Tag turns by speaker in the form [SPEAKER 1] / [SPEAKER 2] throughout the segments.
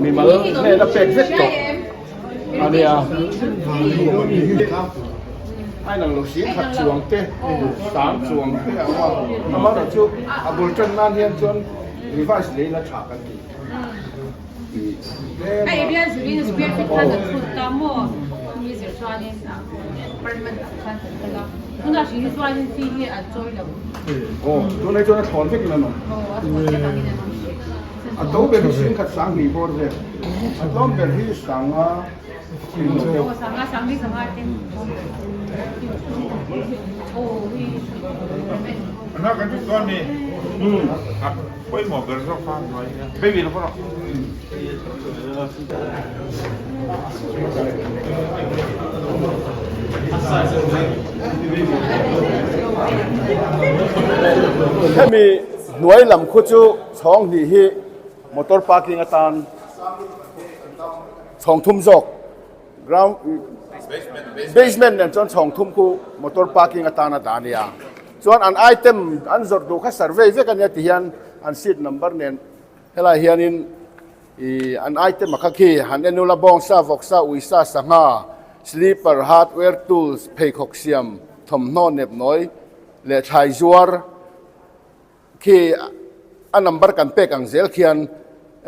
[SPEAKER 1] Mimal hnena pek vek tawh a nia. A inang lo si khat chuang te sang chuang te a awm a, amaherawhchu a bul tan nan hian chuan revise leh ila tha kan ti.
[SPEAKER 2] A area zirin square feet khan kan phut ta maw? Chumi zir chuanin per month ah khan kan kal a. Tunah hri hi chuanin fee hi an chawi lo.
[SPEAKER 1] Aw, tunah hi chuan a thlawn vekin an awm.
[SPEAKER 2] Aw, a thlawn vek angin an awm hrih.
[SPEAKER 1] A to ber hi singkhat sang hnih bawr vel. A tlawm ber hi sanga sing lo deuh.
[SPEAKER 2] Aw, sanga sang hi sanga ten. Aw, hi.
[SPEAKER 3] Ana kan ti chuan ni. Pawimawh ber zawk kha hnuai hian baby lo rawh.
[SPEAKER 1] Hemi hnuai lam khu chu chhawng hnih hi motor parking atan chhawng thum zawk ground basement nen chuan chhawng thum khu motor parking atana dah a nia. Chuan an item an zawrh duh kha survey vek a nia ti hian an seat number nen helai hianin ih an item a kha khi han en ula bawngsa, vawksa, uisa, sangha, slipper, hardware tools, pheikhawk siam, thawmhnaw nepnawi leh thlai zuar khi a number kan pek ang zel khian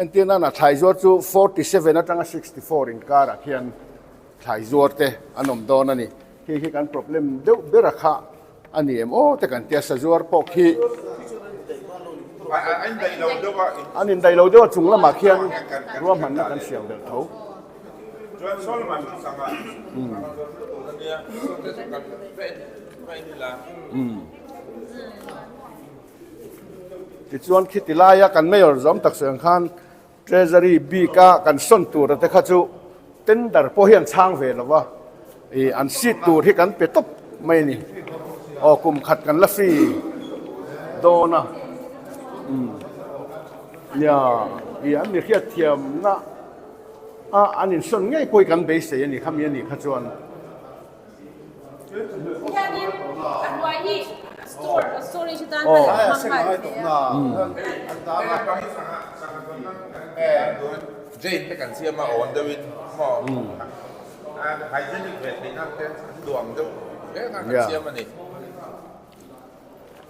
[SPEAKER 1] entir nana thlai zuar chu 47 atanga 64 inkarah khian thlai zuar te an awm dawn a ni. Khi khi kan problem deuh ber a kha a ni em aw te kan tia sazuar pawh khi an indaih lo deuh a chung lamah khian ruahmanna kan siam belh tho. Tichuan khiti laia kan mayor zawm tak sawi ang khan Treasury bika kan sawn tura te kha chu tender pawh hi an chhang ve lo va, ih an seat tur hi kan pe tawp mai a ni. Aw kum khat kan la free dawn a, umm nia ih an mi hriatthiamna a an insawn ngei pawh hi kan beisei a ni khami a nih kha chuan.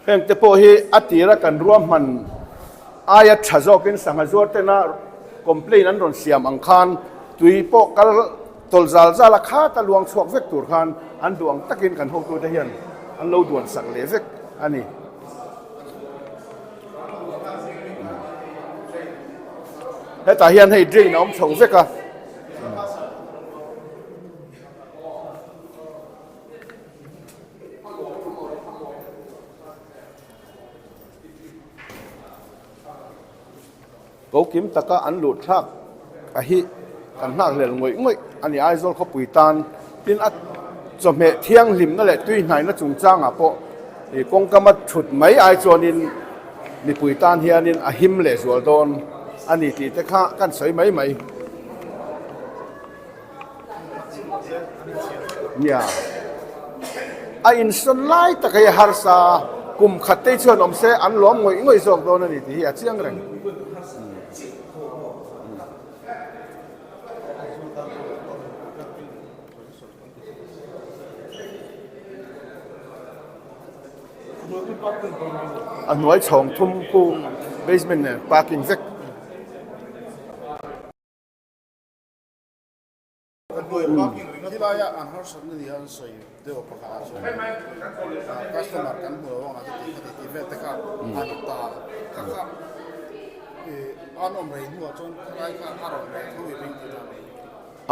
[SPEAKER 1] Heng te pawh hi a tira kan ruahman aia tha zawkin sangha zuar tena complaint an rawn siam ang khan tui pawh kal tawlh zal zal a khat a luang chhuak vek tur khan an duh ang takin kan hotute hian an lo duan sak leh vek a ni. Hetah hian hei drain a awm chho vek a. Ko kim taka an luh thlak a hi kan nghak hlel ngawih ngawih a ni. Aizawl khawpui tan tin a chawhmeh thianghlimna leh tui hnaihna chungchangah pawh ih kawngkama thut mai ai chuanin mipui tan hianin a him leh zual dawn a ni tih te kha kan sawi mai mai. Nia, a insawn lai tak hei harsa kum khat te chuan awm se an lawm ngawih ngawih zawk dawn a ni tih hi a chiang reng. A hnuai chhawng thum khu basement nen parking vek.
[SPEAKER 4] Khilaiah an harsatna ni an sawi deuh pakhatah chuan customer kan hmu lo ang a ti khati tih vel te kha a ni ta kha kha an awm rei hnuah chuan khalai kha a rawn rei tho i ring tih dan.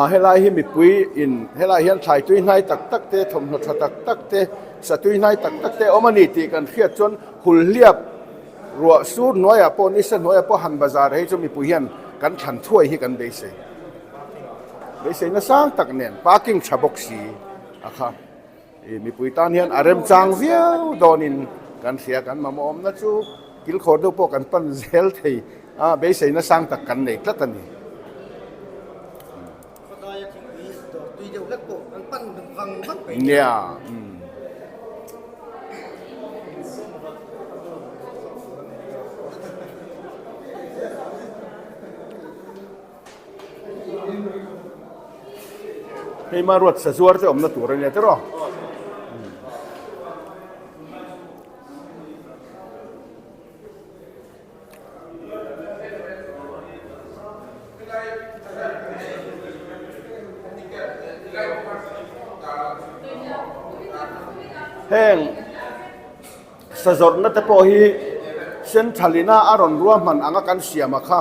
[SPEAKER 1] A helai hi mipui in helai hian thlai tui hnai tak tak te thawmhnaw tha tak tak te sa tui hnai tak tak te a awm a ni tih kan hriat chuan hulhliap ruah sur hnuaiah pawh nisa hnuaiah pawh han bazar hei chu mipui hian kan thlan thuai hi kan beisei. Beisei nasang tak nen parking tha bawk si a kha ih mipui tan hian a remchang viau dawnin kan hria kan mamawh awmna chu kilkhawr deuh pawh kan pan zel thei a beisei nasang tak kan nei tlat a ni.
[SPEAKER 5] pan vang vang peih.
[SPEAKER 1] Nia. Hei ma ruat sazuar te awmna tur a nia tiraw. Heng sazawrhna te pawh hi central ina a rawn ruahman anga kan siam a kha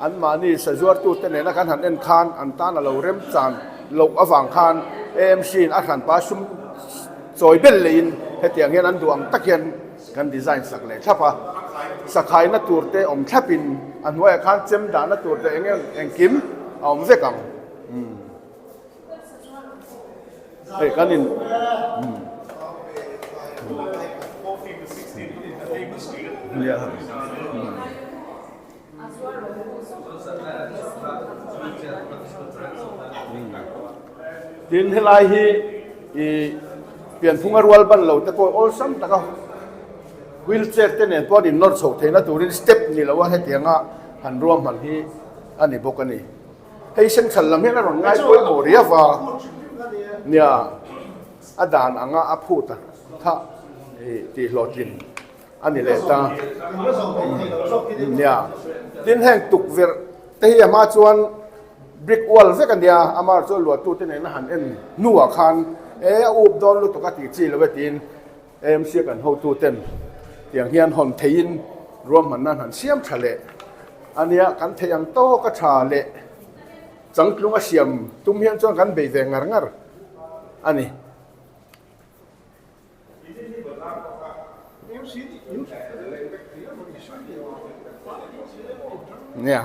[SPEAKER 1] anmahni sazuartute nena kan han en khan an tan a lo remchan loh avang khan AMC in a hranpa sum chawi bel leiin hetiang hian an duh ang tak hian Kan design sak leh thlap a, sakhaina tur te awm thlapin a hnuaiah khan chem dahna tur te eng engkim a awm vek ang. Hei kan in Tin helai hi i pianphunga rual ban lo te pawh awlsam taka wheelchair te nen pawh an innawr chhoh theihna turin step ni lo a hetianga han ruahman hi a ni bawk a ni. Hei senchal lam hian a rawn ngai pawimawh riau a, nia a dan anga a phut a tha tih hlawhtlin. A ni leh ta. Nia. Tin heng tukverh te hi a hma chuan brick wall vek a nia, amah chu a luahtu te nena han en hnuah khan e a up dawn lutuk a tih chi lo e tiin AMC a kan hotu ten tiang hian hawn theihin ruahmanna an han siam tha leh a nia, kan theih ang tawk a tha leh changtlung a siam tum hian chuan kan bei ve ngar ngar a ni. Nia.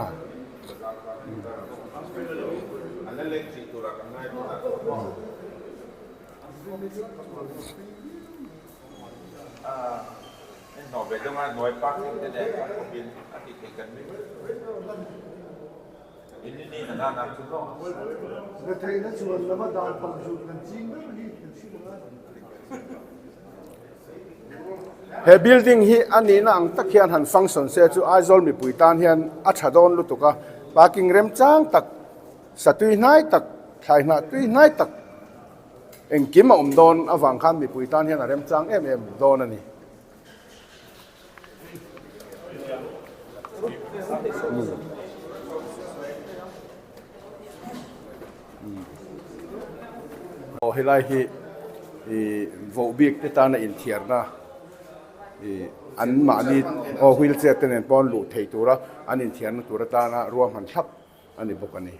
[SPEAKER 1] He building hi a nihna ang tak hian han function se chu Aizawl mipui tan hian a tha dawn lutuk a, parking remchang tak, satui hnai tak, thlai hnah tui hnai tak engkim a awm dawn avang khan mipui tan hian a remchang em em dawn a ni. Aw helai hi ih voh bik te tana inthiarna ih an mahni aw wheelchair te nen pawh an luh thei tura an inthiarna tur atana ruahman thlap a ni bawk a ni.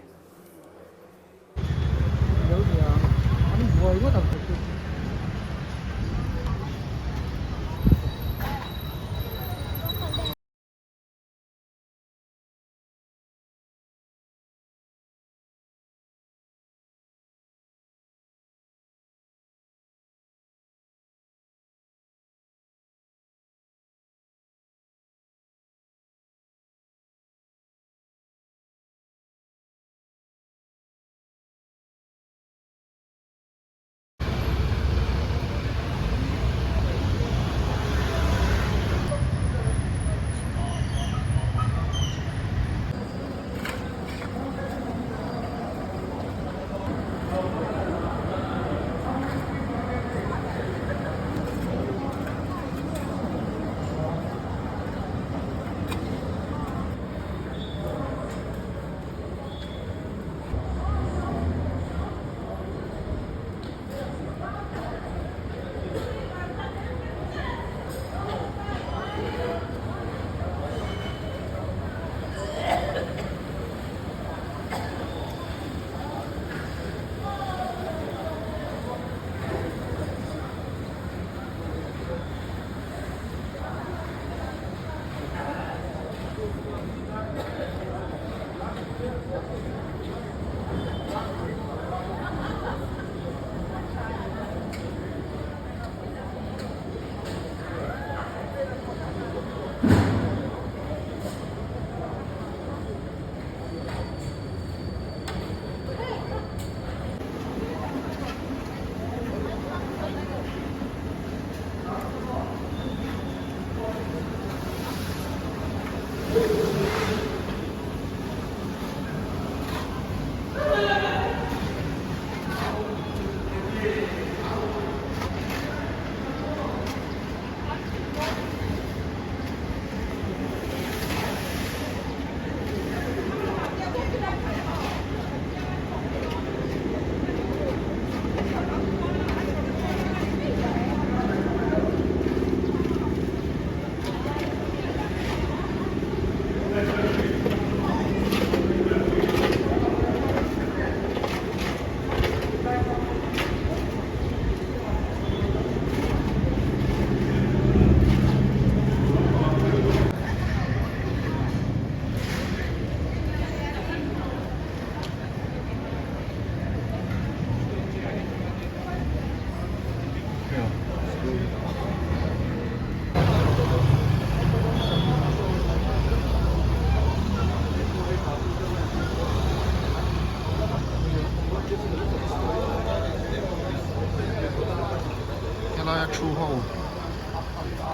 [SPEAKER 4] Khalaia thu ho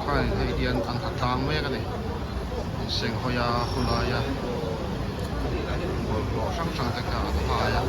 [SPEAKER 4] khan hei hian an ha tlang mek a ni senghawi a khawlaia bawlhhlawh hrang hrang te kha an hai a.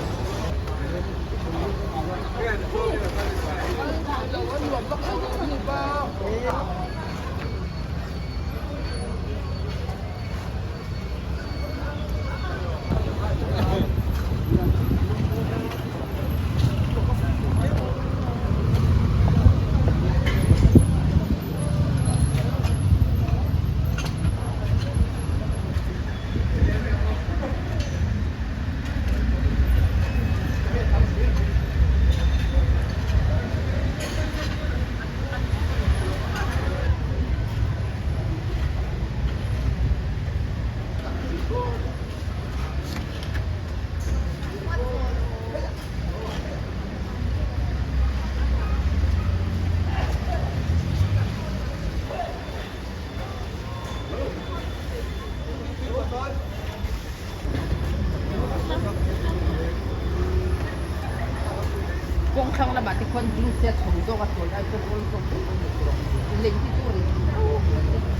[SPEAKER 2] Kawng thlang lamah te khuan ding se a chho zawk a tawi ai chuan awl zawk deuh a ni tawh. Lei hi chu a ri thei tho.